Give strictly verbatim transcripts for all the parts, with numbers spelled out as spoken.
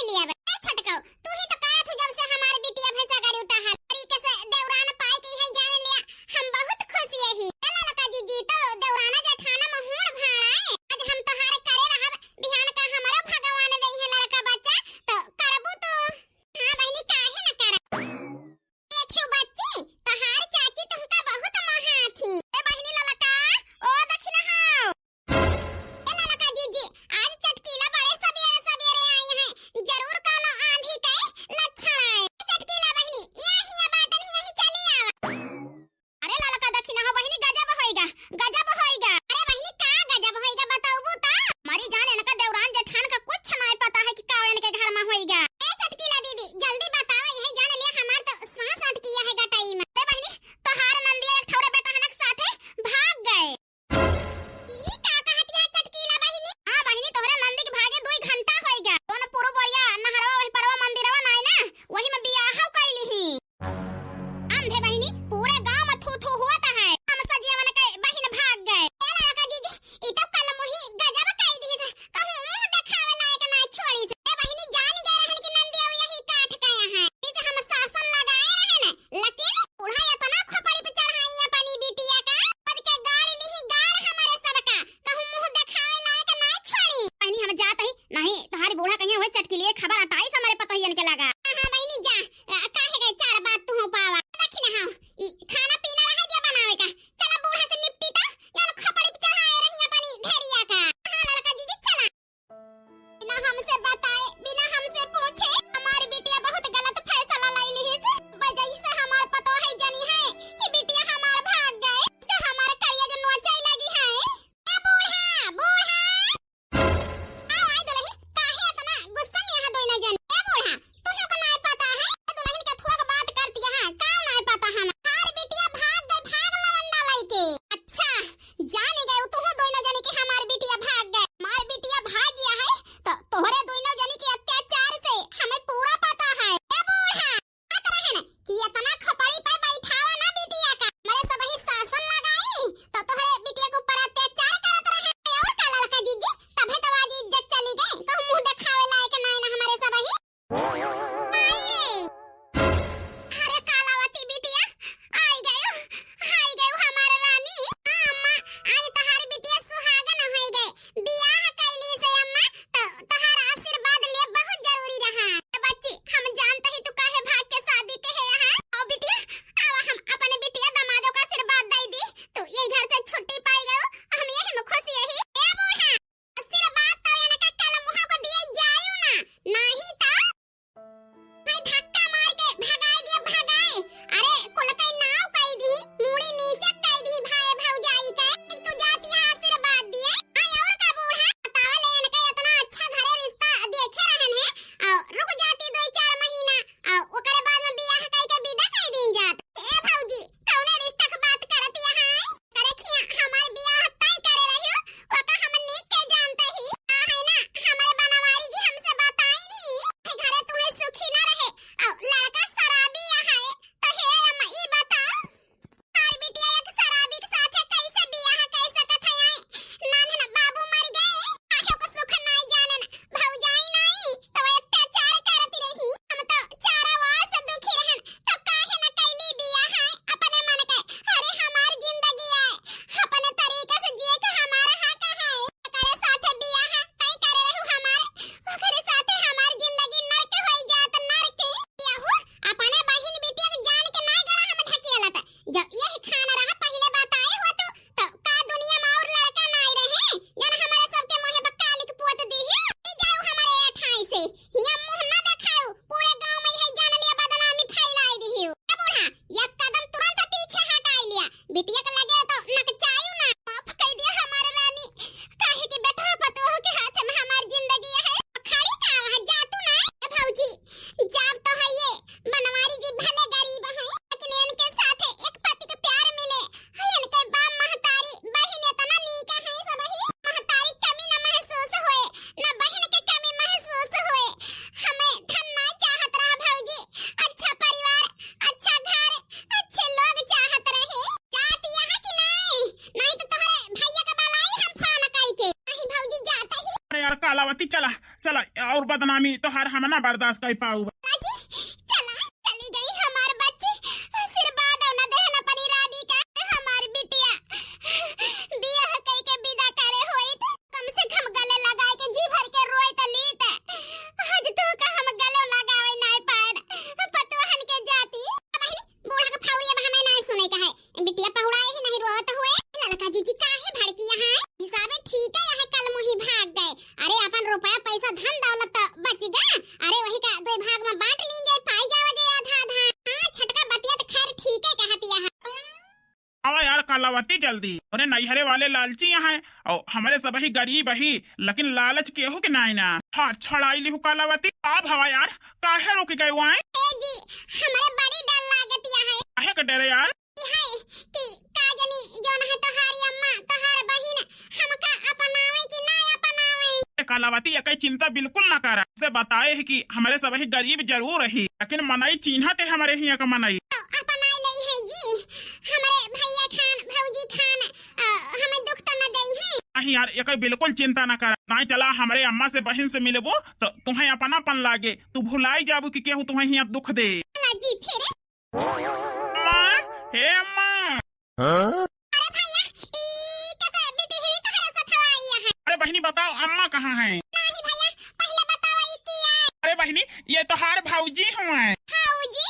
लिया बे। ए छोटकऊ, तू ही तो कहत हू जब से हमार बिटिया भैंसा गाड़ी उठा है। तरीके से देवरान पाए के है जान लिया, हम बहुत खुश यही। ए ललका जीजी, तो देवराना जेठाना में होड़ भाड़ा है। आज हम तोहार करे रहब, बिहान का हमरो भगवान दई है लड़का बच्चा, तो करबू तू। हाँ बहिनी, काहे न करब। देखियो बच्ची, तोहार चाची तुमका बहुत महाथी। ए बहिनी ललका, ओ दखिना हो। ए ललका जीजी, आज चटकीला बड़े सबेरे सबेरे आई हैं, जरूर कौनो आंधी के लक्षण आए। चटकीला बहिनी, यही बाटन, यही चली आवा। अरे ललका दखिना हो बहिनी, गजब होइगा, गजब होइगा। अरे बहिनी, का गजब होइगा, बताउबू त? मरी जान, इनका देवरान जेठान का कुछ नाय पता है कि का इनके घर में होइगा। ए चटकीला दीदी, जल्दी बताओ, यही जान लिया, हमार तो सांस अटकिया है गटाई में। ए बहिनी, तोहार नंदिया एक ठौरे बेटहनक साथे भाग गए। ई का कहत है चटकीला बहिनी? हाँ बहिनी, तोहरे नंदी के भागे दुई घंटा होइगा। दोनों पुरुबोरिया नहरवा वही परवा मंदिरवा नाय ना, वही में बियाह कइली ही। समझे बहिनी, पूरे गांव में थू थू हुआ था है। हम सजियवन के बहिन भाग गए। ए ललका जीजी, ई तो कल मुही गजब कई दी है। कहूँ मुंह देखावे लायक ना छोड़ी से। ए बहिनी, जान गए रहन कि नंदिया यही काठ के यहाँ। इसे हम शासन लगाए रहे न, लेकिन बूढ़ा इतना खोपड़ी पे चढ़ाई अपनी बिटिया का, खुद के गाड़ ली गाड़ हमारे सबका। कहूँ मुंह देखावे लायक ना छोड़ी। बहिनी, हम जात ही नहीं, तोहारी बूढ़ा कहीं हुए चटकीले खबर अटाई से हमारे पतोहियन के लगा। हाँ, हाँ, बहिनी, जा। आ, काहे गए चार बात तू हो पावा। रखी ना हो, ई खाना पीना रह गया बनावे का। चला बूढ़ा से निपटी ता, यार खपड़ी पे चढ़ाए रही अपनी ढेरिया का। हाँ, ललका जीजी, चला। बिना हमसे बताए, बिना हमसे पूछे, हमारी बिटिया बहुत गलत फैसला ले ली है। वजह से हमार पतोह है जनी है कि बिटिया हमार भाग गए, से हमार करिया जो नोचे लगी है। ए बूढ़ा, बूढ़ा। आओ, आई दुलहिन, काहे इतना गुस्सा में यहाँ दोनों जन? ए बूढ़ा, तुम लोग को नाय पता है? ए दुलहिन के थोक बात करती है, का नाय पता हम? हमार बिटिया भाग गए, भाग लवंडा लइके। अच्छा, जान गए, तुम दोनों जन की हमार बिटिया भाग गए। हमार बिटिया भाग गया है, तो तोहरे दोनों जन के अत्याचार से हमें पूरा पता है। ए बूढ़ा, बात रहन कि इतना खपड़ी पे बैठावा ना बिटिया का। हमरे सबही शासन लगाई, तो तोहरे बिटिया के ऊपर अत्याचार करत रहे। और का ललका जीजी, तभे तो आज इज्जत चली गई। कहूँ मुंह देखावे लायक नाय ना हमरे सबही। आई रे। अरे कालावती बिटिया, आई गयो, आई गयो हमार रानी। हाँ अम्मा, आज तोहार बिटिया सुहागन होई गए। बियाह कैली से अम्मा, तो तोहार आशीर्वाद लिए बहुत जरूरी रहा। ए बच्ची, हम जानते ही तू काहे भाग के शादी के है यहाँ। आओ बिटिया, आवा हम अपने बिटिया दामादों का आशीर्वाद दे दी। तू ये घर से छुट्टी पाई गयो, हम यही में खुश यही। ए बूढ़ा, आशीर्वाद तो इनका कल मुहा को दिए जायु ना, नहीं तो भाई धक्का मार के भगाए दिया, भगाए। अरे, कुल कई नाव कई दी, मुड़ी नीचे कई दी भाई भौजाई के। तू जाती है आशीर्वाद दिए। आई और का बूढ़ा, बतावा ले इनके इतना अच्छा घरे रिश्ता देखे रहन है। और रुक जाती दो चार महीना, और ओकरे बाद में बियाह कई के विदा कई दीन जात। ए भौजी, कौने रिश्ता के बात करत यहाँ है? करे खिया हमार बियाह तय करे रहियो, ओका हम नीक के जानते ही। आ है ना, हमारे बनवारी जी हमसे बताई नहीं, घरे तुम्हें सुखी ना रहे, और लड़का शराबी यहाँ है, तो हे अम्मा ई बताओ, हमार बिटिया एक शराबी के साथे कैसे बियाह कर सकत है? नान्हन बाबू मर गए, काहे को सुख नाई जानन, भौजाई नाई, तो अत्याचार करती रही, हम तो चारा वार से दुखी रहन, तो काहे न कैली बियाह है अपने मन के? अरे हमार जिंदगी है, अपने तरीका से जिए के हमारा हक है। ओकरे साथे बियाह तय करे रहू हमार, ओकरे साथे हमार जिंदगी नर्क होई जात, नर्क। यहू अपने बहिन बिटिया के जान के ना गला हम ढकेलत। जब यही खाना रहा पहिले बताए हो तो, तो का दुनिया में और लड़का नाई रहे, जन हमारे सबके मुँहे पर कालिक पोत दी है। ई जाऊ हमारे अठाई से, हिया मुँह ना देखाऊ, पूरे गांव में यही जान लिया बदनामी फैलाई दी है। ए बूढ़ा, एक कदम तुरंत पीछे हटाई लिया, बिटिया के लगे तो नकचायू ना। माफ कर दिया हमारे रानी, काहे कि बेटा पतोह के हाथ में हमार जिंदगी है। खड़ी का वहाँ जा तू ना, ए भौजी, जाब तो है ये, बनवारी जी भले गरीब हैं, लेकिन इनके साथे एक पति के प्यार मिले, है इनके बाप महतारी, बहिन इतना नीक है सब ही, महतारी कमी न महसूस होए, न बहिन के कमी महसूस होए। हमें धन ना चाहत रहा भौजी, अच्छा परिवार, अच्छा घर, अच्छे लोग चाहत रहे। जात यहाँ की नहीं, नहीं तो तुम्हारे भैया का बलाई हम फोन करके। नहीं भौजी जाते ही। अरे यार कालावती, चला, चला, आ, और बदनामी तोहार हम ना बर्दाश्त कर पाउब। लाला जी, चला, चली गई हमार बच्ची। आशीर्वाद न देहन अपनी रानी का। हमार बिटिया बियाह कई के विदा करे होई त कम से कम गले लगाए के जी भर के रोई त लीत। आज तोहका हम गले लगावे नाय पाएन। पतोहन के जाति। बहिनी, बूढ़ा के फाउरी अब हमें नाय सुने का है। बिटिया पहुड़ाए ही नहीं रोवत हुए। ललका जीजी काहे भड़की यहाँ? हिसाबे ठीक है, यहाँ कल मुही भाग गए। अरे अपन रुपया पैसा धन दौलत तो बची गा। अरे वही का दो भाग में बांट लीन जाए, पाई जावा जे आधा आधा। हाँ, छटका बतिया तो खैर ठीक है कहतिया है। आवा यार कलावती जल्दी। अरे नैहरे वाले लालची यहाँ है और हमारे सब ही गरीब ही, लेकिन लालच केहू के नाय ना। हाँ, छड़ाई लिहू कलावती। अब हवा यार, काहे रुक गए वहाँ? ए जी, हमारे बड़ी डर लागत यहाँ है। काहे का डर है यार? है कि का जनी जौन है तोहारी अम्मा, तोहार बहिन हमका अपनावे कि ना अपनावे? ए कलावती, एकै चिंता बिल्कुल ना करा। से बताए है कि हमरे सब ही गरीब जरूर रही, लेकिन मनई चिन्हत है हमरे हियाँ का मनई। तो अपनाए लई है जी, हमरे भैया खान, भौजी खान, अ, हमें दुख तो न देई है। नहीं यार, एकै बिल्कुल चिंता ना करा। नहीं चला, हमरे अम्मा से बहिन से मिलबो तो तुम्हें अपनापन लागे, तू भुलाई जाबू कि केहू तुम्हें हियाँ दुख दे। ना जी, फिर अम्मा, हे अम्मा। हाँ? अरे भैया, ई कैसे बिटिहिनी तोहरे साथ आई है? अरे बहिनी बताओ, अम्मा कहाँ हैं? नहीं भैया, पहले बताओ ई के है? अरे बहिनी, ये तोहार भौजी हुए। भौजी?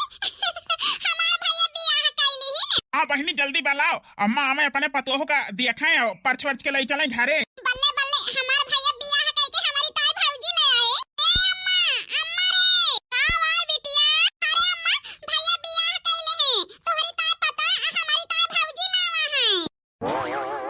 हमार भैया बियाह कैली ही ना। हाँ बहिनी, जल्दी बुलाओ, अम्मा हमें अपने पतोह का देखें और पर्च वर्च के ले चलें घरे। बल्ले बल्ले, हमार भैया बियाह कइके हमारी ताई भौजी ले आए। ए अम्मा, अम्मा रे, का हुआ है बिटिया? अरे अम्मा, भैया बियाह कइले हैं, तोहरी ताई पता, हमारी ताई भौजी लावा है।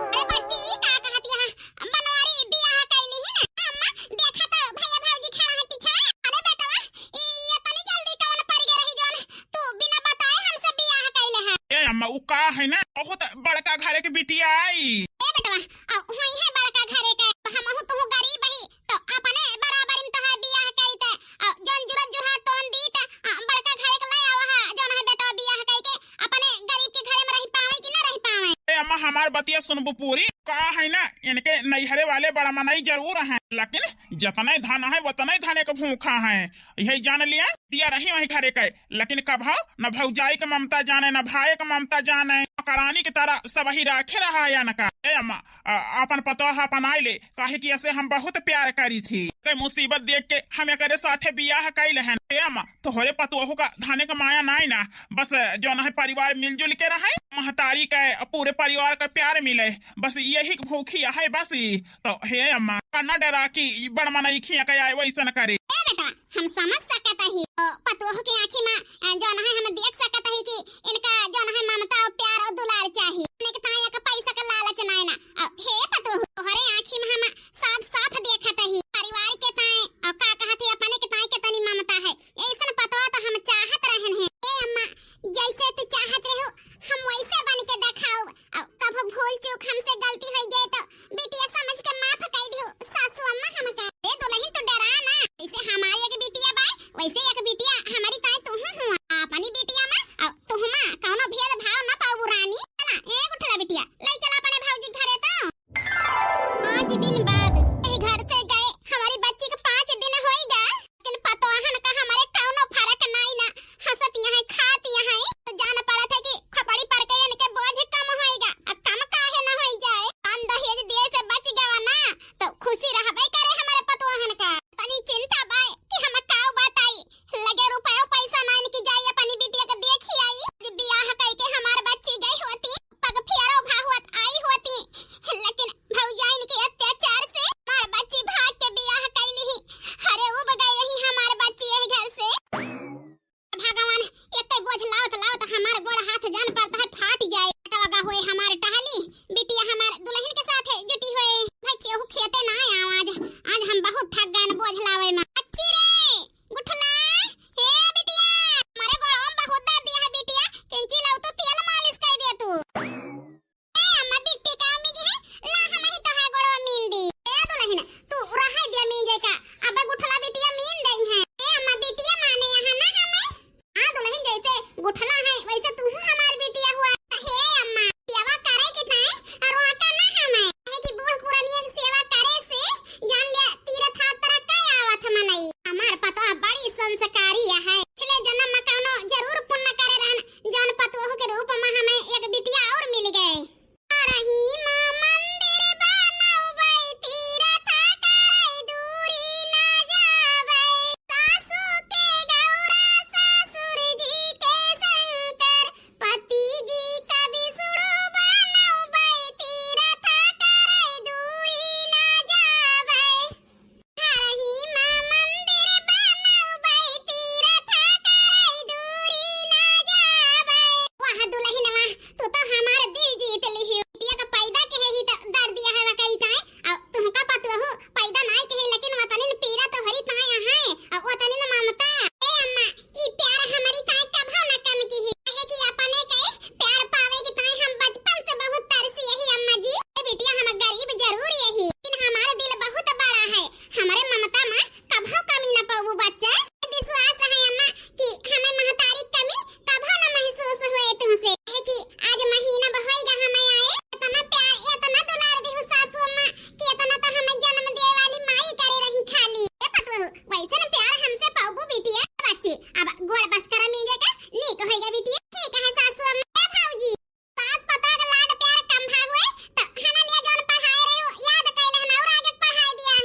अरे बच्ची, ई का कहत यहाँ? बनवारी बियाह कइली ही ना। अम्मा, देखा तो भैया भौजी खड़ा है पीछे। अरे बेटवा, ई इतनी जल्दी कवन पड़ गए रही जौन तू बिना बताए हमसे बियाह कइले है? ए अम्मा, उ का है ना, बहुत बड़का घरे के बिटिया आई। ए बेटवा, अ, हुई है बड़का घरे के, हमहू तुहू गरीब ही, तो अपने बराबरी में तोहार बियाह करी ते, अ, जौन जुरत जुरहा तोन दी ते, अ, बड़का घरे के ले आवा है, जौन है बेटवा बियाह कइके अपने गरीब के घरे में रह पावे कि ना रह पावे। ए अम्मा, हमार बतिया सुनबू पूरी। का है ना, इनके नैहरे वाले बड़ा मनई जरूर हैं, लेकिन जतने धन है, उतने धन एक भूखा है। यही जान लिया, बिटिया रही वहीं घरे के, लेकिन कभो न भौजाई के ममता जाने, न भाई के ममता जाने। करानी की तरह सब ही राखे रहा है इनका। ए अम्मा, अ, अपन पतोह अपनाई ले, काहे कि ऐसे हम बहुत प्यार करी थी। के मुसीबत देख के हम एकरे साथे बियाह कइले हन। ए अम्मा, तोहरे पतोह का धने का माया नाई ना, बस जौन है परिवार मिलजुल के रहे, महतारी के पूरे परिवार का प्यार मिले, बस यही भूखी है बस। ई तो हे अम्मा, का ना डरा कि ई बड़ मनई खिया के आए वैसन करे। ए बेटा, हम समझ सकत ही, ओ, पतोह के आँखी में, अ, जौन है हम देख सकत ही कि इनका जौन है ममता और प्यार और दुलार चाही। अपने के ताई एक पैसा का लालच नाय ना। अ, हे पतोह, तोहरे आँखी में हम साफ साफ देखत ही। परिवार के ताई, अ, का कहत ही, अपने के ताई के तनी ममता है। ऐसन पतोह तो हम चाहत रहन है। ए अम्मा, जैसे तू चाहत रहो, हम वैसे बन के देखाओ। अ, कभो भूल चूक हमसे गलती हो गए तो बिटिया समझ के माफ कर दियो सासू अम्मा हमका। ए दुल्हन तू डरा ना, इसे हमारी एक बिटिया संस्कारी है। पिछले जन्म मा कउनो जरूर पुण्य करे रहन, जउन पतोह के रूप मा हमें एक बिटिया और मिल गए। अरही मा मंदिर बनउबै, तीरथ करै दूरी ना जाबै। सासु के गौरा ससुर जी के शंकर, पति जी का विष्णु बनउबै, तीरथ करै दूरी ना जाबै। हरही मा मंदिर बनउबै, तीरथ करै दूरी ना जाबै। वाह दुलहिन वाह, तू तो हमार दिल जीत लिही। बिटिया का पैदा के ही तो दर्द दिया है वकई ताई, और तुमका पतोहू पैदा नाई के है, लेकिन वतनिन पीरा तोहरी ताई है, और वतनिन ममता। ए अम्मा, ई प्यार हमरी ताई कभो न कम किही, काहे कि अपने के प्यार पावे के ताई हम बचपन से बहुत तरसी यही अम्मा जी। ए बिटिया, हम गरीब जरूर यही, लेकिन हमार दिल बहुत बड़ा है। हमरे ममता मा कभो कमी न पउबू बच्चा। विश्वास है अम्मा कि हमें महतारी कमी कभो न महसूस हुए तुमसे। काहे कि आज महीना भइगा हमें आए, इतना प्यार, इतना दुलार दिहु सासू अम्मा कि इतना तो हमें जन्म दे वाली माई करे रही खाली। ए पतोहू, वैसन प्यार हमसे पउबू बिटिया। बच्ची, अब गोड़ बस करा मीजे का, नीक होइगा बिटिया। ठीक है सासू अम्मा। ए भौजी, सास पतोह का लाड प्यार कम भा हुए, तो हना लिया जउन पढ़ाए रहे हो, याद कैले हन और आगे पढ़ाए दिया।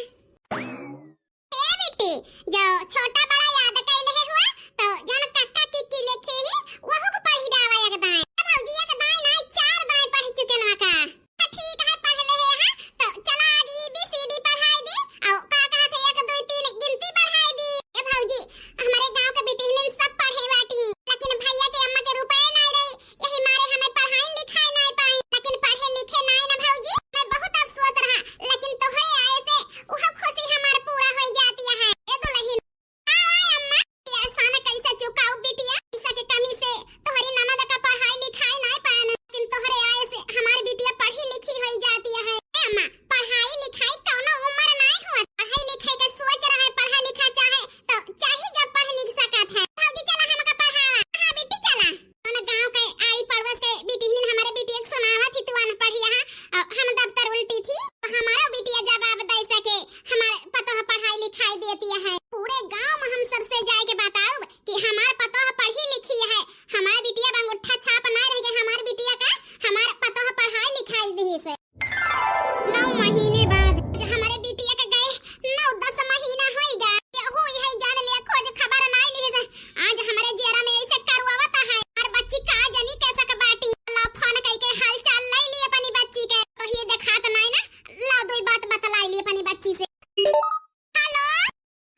ए बिट्टी, जो छोटा बड़ा याद कैले हुआ, तो जउन कक्का किक्की लिखे ही, वहू को पढ़ी जावा एक दाएं। ए भौजी, एक दाएं नाई, चार दाएं पढ़ चुके ना का। तो ठीक है, पढ़ ले है, तो चला आज A B C D पढ़ाए दी, और का कहा थे, एक, दो, तीन गिनती पढ़ाए दी। ए भौजी, हमारे गांव के बिटिहनिन सब पढ़े बाटी, लेकिन भैया के अम्मा के रुपए नाई रही, यही मारे हमें पढ़ाई लिखाई नाई पाई, लेकिन पढ़े लिखे नाई ना भौजी, हमें बहुत अफसोस रहा, लेकिन तोहरे आए से वह खुशी हमार पूरा हो जाती है। ए दुलहिन, आओ, आओ अम्मा, ये एहसान कैसे चुकाऊ बिटिया, पैसा के कमी से तोहरी ननद का पढ़ाई लिखाई नाई पान, लेकिन तोहरे आए से हमारी बिटिया पढ़ी लिखी हो जाती है। ए अम्मा, पढ़ाई लिखाई कौनो उम्र नाई हुआ, पढ़ाई लिखाई के सोच रहे, पढ़ा लिखा चाहे तो चाहे जब पढ़ लिख सकत है। भौजी चला हमका पढ़ावा। हाँ बिट्टी चला। जौन गाँव के आड़ी पड़ोस के बिटिहनिन हमारे बिटिया के सुनावत ही, तू अनपढ़ यहाँ, अ, हम दफ्तर उल्टी थी, तो हमारो बिटिया जवाब दे सके, हमारे पतोह पढ़ाई लिखाई देती है। पूरे गाँव में हम सबसे जाए के बताउब कि हमार पतोह पढ़ी लिखी है, हमार बिटिया बंगुट्ठा छाप ना रह गए, हमार बिटिया का हमार पतोह पढ़ाई लिखाई दी से। नौ महीने बाद आज हमरे बिटिया के गए नौ दस महीना होइगा। केहू यही जान लिया, खोज खबर नाई लिहे से। आज हमरे जियरा में ऐसे करुआवत है। हमार बच्ची का जनी कैसे के बाटी। ला फोन कई के हाल चाल लाई ली अपनी बच्ची के। तो ये देखात नाई ना, ला दुई बात बतलाई ली अपनी बच्ची से। हेलो।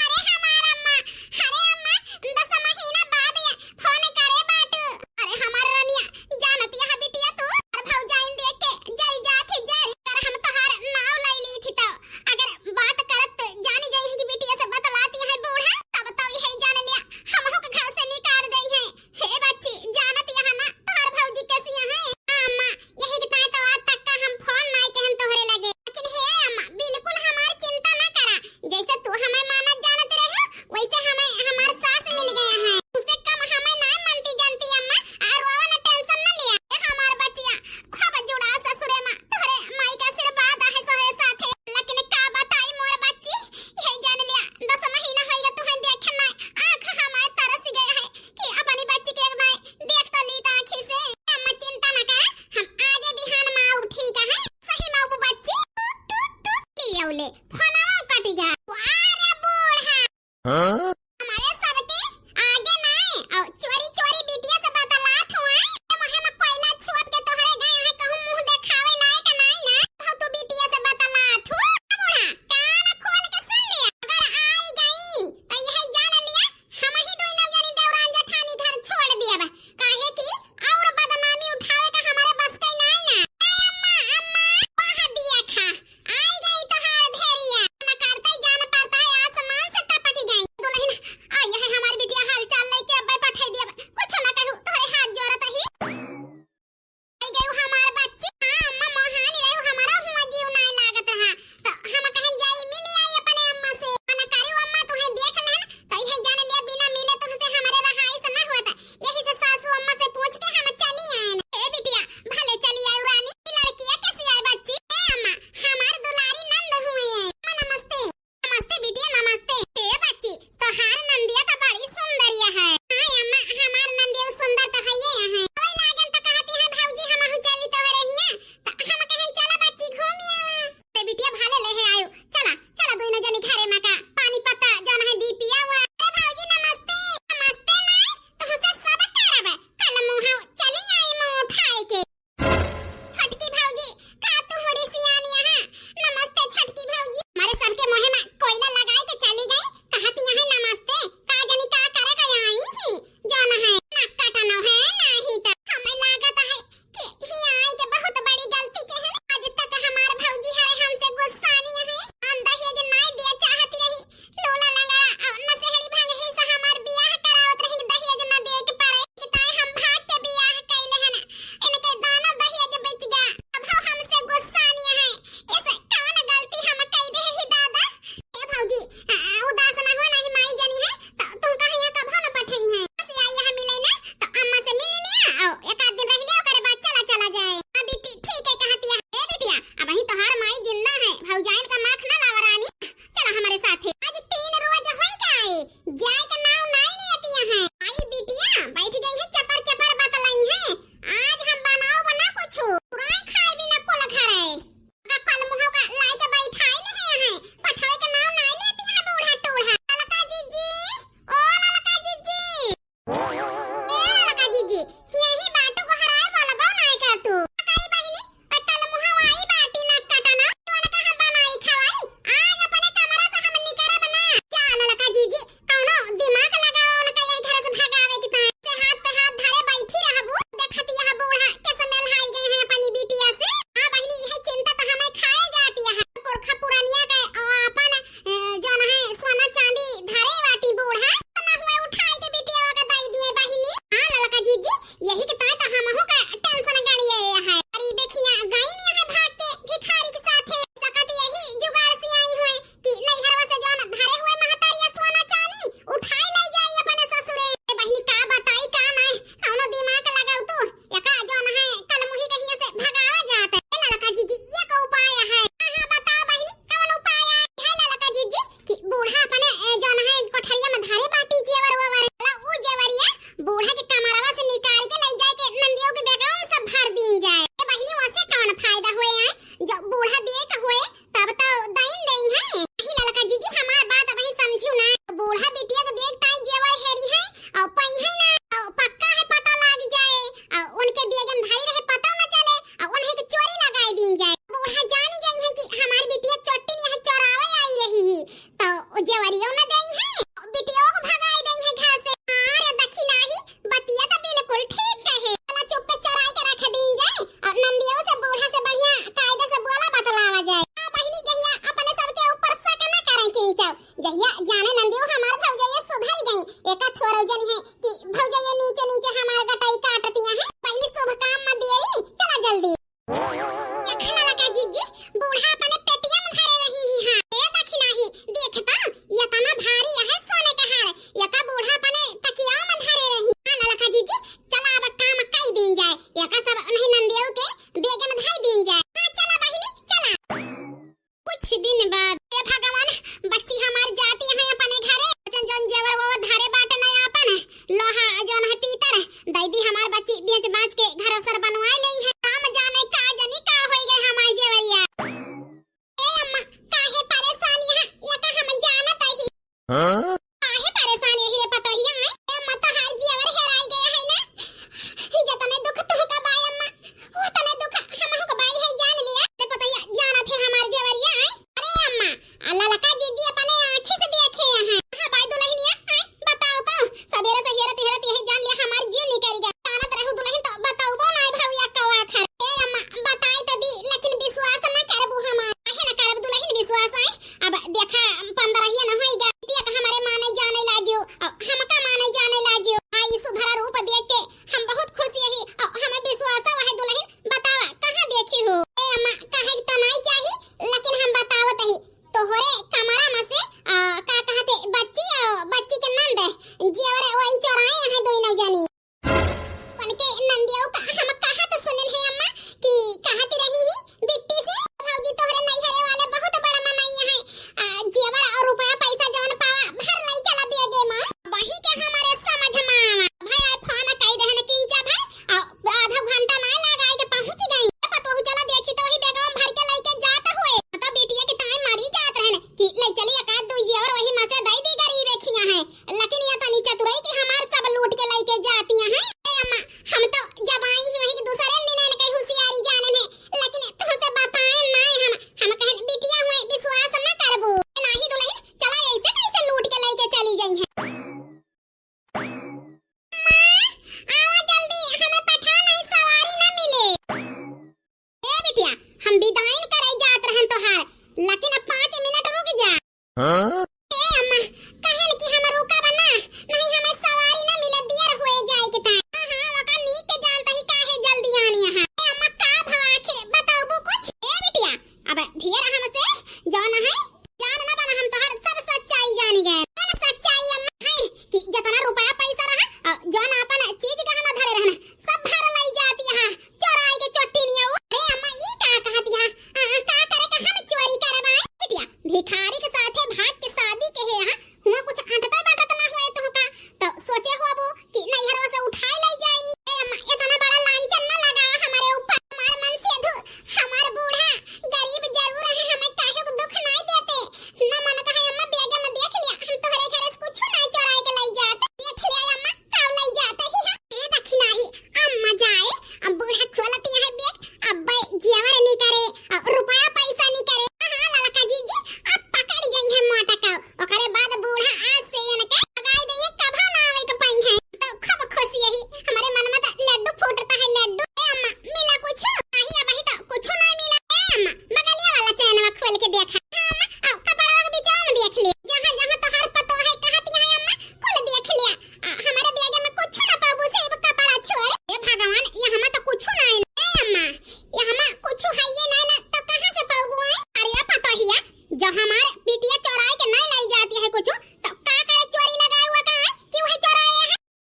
अरे हमार अम्मा, अरे अम्मा, दस महीना बाद ये फोन करे बाटू। अरे हमार रनिया, जानत यह बिटिया तू, और भौजाइन देख के जल जात ही जल, कर हम तोहार नाव लई ली थी तो, अगर बात करत जानी जाई है कि बिटिया से बतलाती है बूढ़ा, तब तो यही जान लिया, हमहू के घर से निकाल दई है। हे बच्ची, जानत यह ना, तोहार भौजी कैसी है? हाँ अम्मा, यही के ताई तो आज तक का हम फोन नाई कहन तोहरे लगे। लेकिन हे अम्मा, बिल्कुल हमार चिंता ना करा, जैसे तू हमें मानत जानत रहे, वैसे हमें हमार सास मिल गया है। उसे कम हमें ना मानती जानती अम्मा, और रोवा ना, टेंशन ना लिया। ए हमार बचिया, खूब जुड़ा ससुरे माँ, तोहरे माई का आशीर्वाद आहे सोहरे साथे। लेकिन का बताई मोर बच्ची, यही जान लिया, दस महीना होइगा तुहें देखे ना, आँख हमार तरस गया है कि अपनी बच्ची के एक दाई देख तो ली आँखी से। अम्मा चिंता ना करा, हम आजे बिहान माँ उठी का है, सही माँ बच्ची। टूट, टूट, टूट, की औले, फोनवा कटी गया। अरे बूढ़ा। हाँ? हमारे सबके आगे नाई, और चोरी चोरी बिटिया से बतलात हो, आए? ये मुहे में कोयला छुअत के तोहरे गए हैं, कहूँ मुँह देखावे लायक नाई ना, बहुत तू बिटिया से बतलात हो। बूढ़ा, कान खोल के सुन लिया, अगर आई गई, तो यही जान लिया, हम ही दोनों जनी देवरान जेठानी घर छोड़ दिया बा, काहे कि और बदनामी उठावे का हमारे बस के नाई ना। ए अम्मा, अम्मा, कह दिया खा, आई गई तोहार भेड़िया। न करते जान पड़ता है आसमान से टपक गई। दुल्हन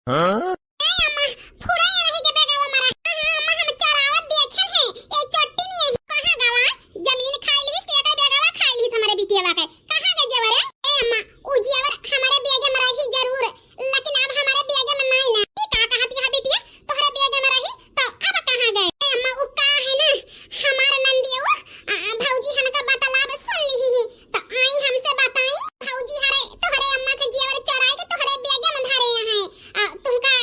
ए अम्मा, फुरैया नहीं के बेगवा मरा। हाँ, हाँ, अम्मा, हम चोरावत देखे हैं। ए चोट्टी नहीं है। कहाँ गवा? जमीन खाई लीस कि एकर बेगवा खाई लीस हमरे बिटियावा के? कहाँ गए जेवर? ए अम्मा, उ जेवर हमरे बेगे में रही जरूर, लेकिन अब हमरे बेगे में नहीं ना। ई का कहत है बिटिया? तोहरे बेगे में रही तो अब कहाँ गए? ए अम्मा, उ का है ना, हमार नंदिया उ, आ, भौजी हन का बतलाब सुन लिही ही, तो आई हमसे बताई। भौजी हरे तोहरे अम्मा के जेवर चोराई के तोहरे बेगे में धरे हैं। आ, तुमका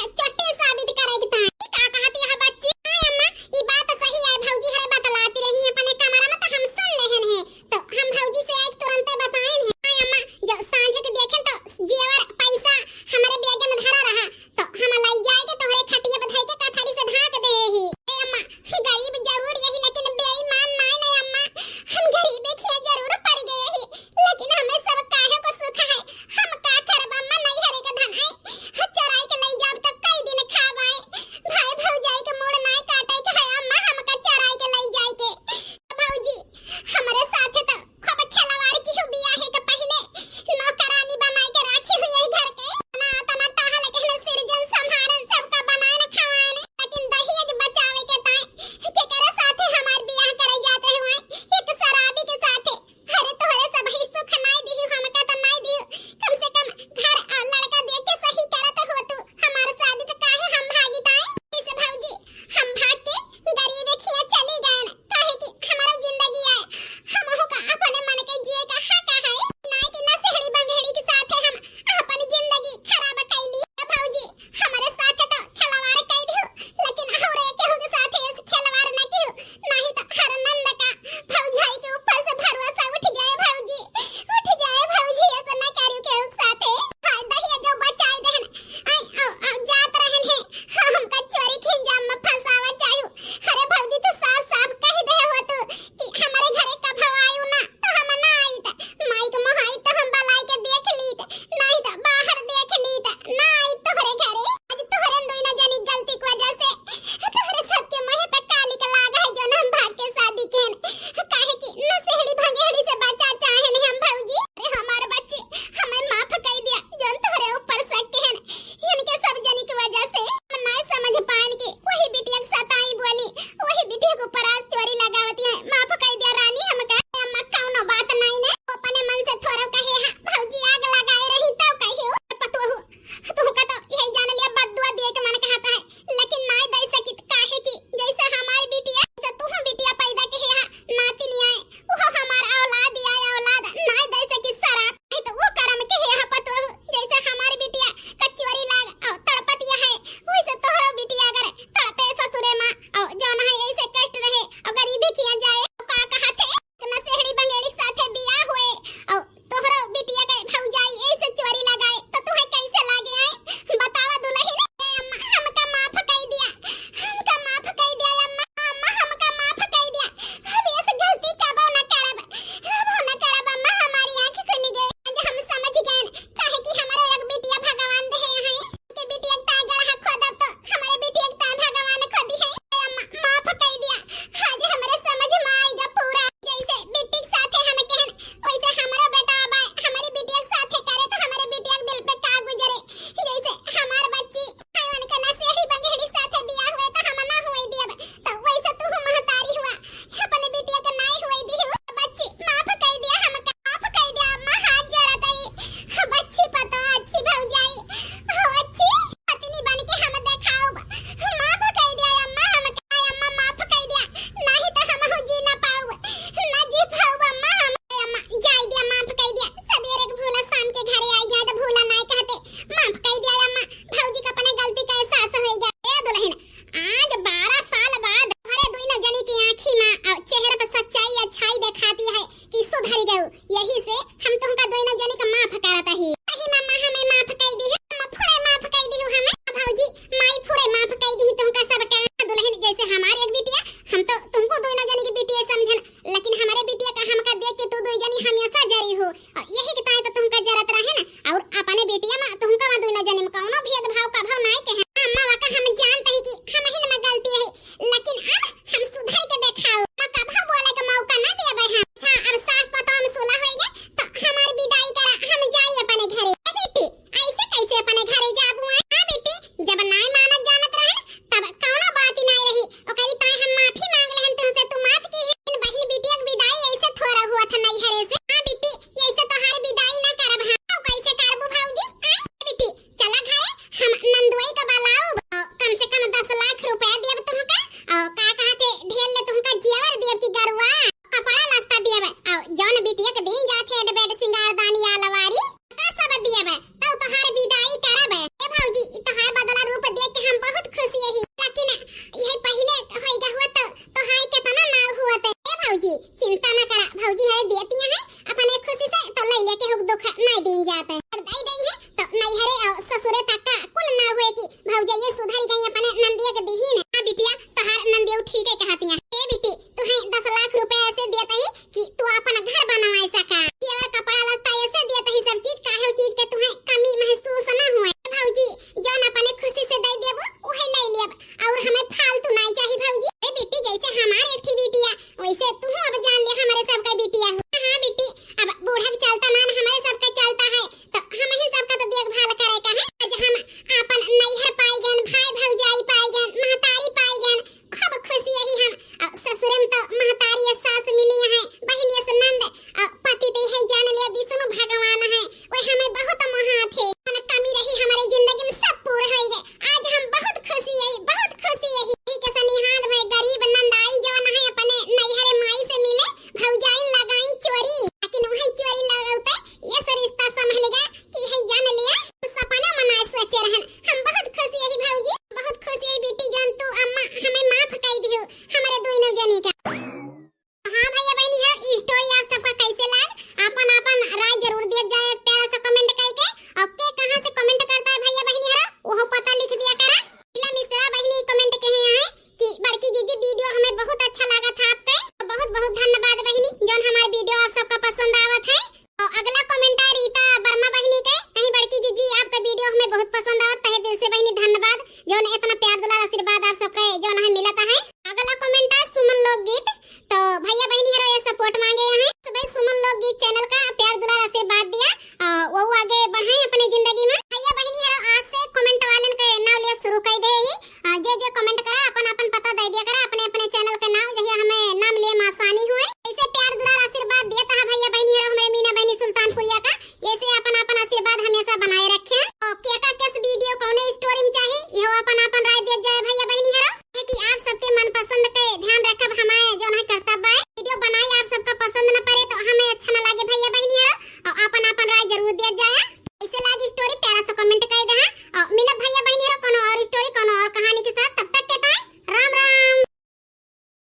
चरहन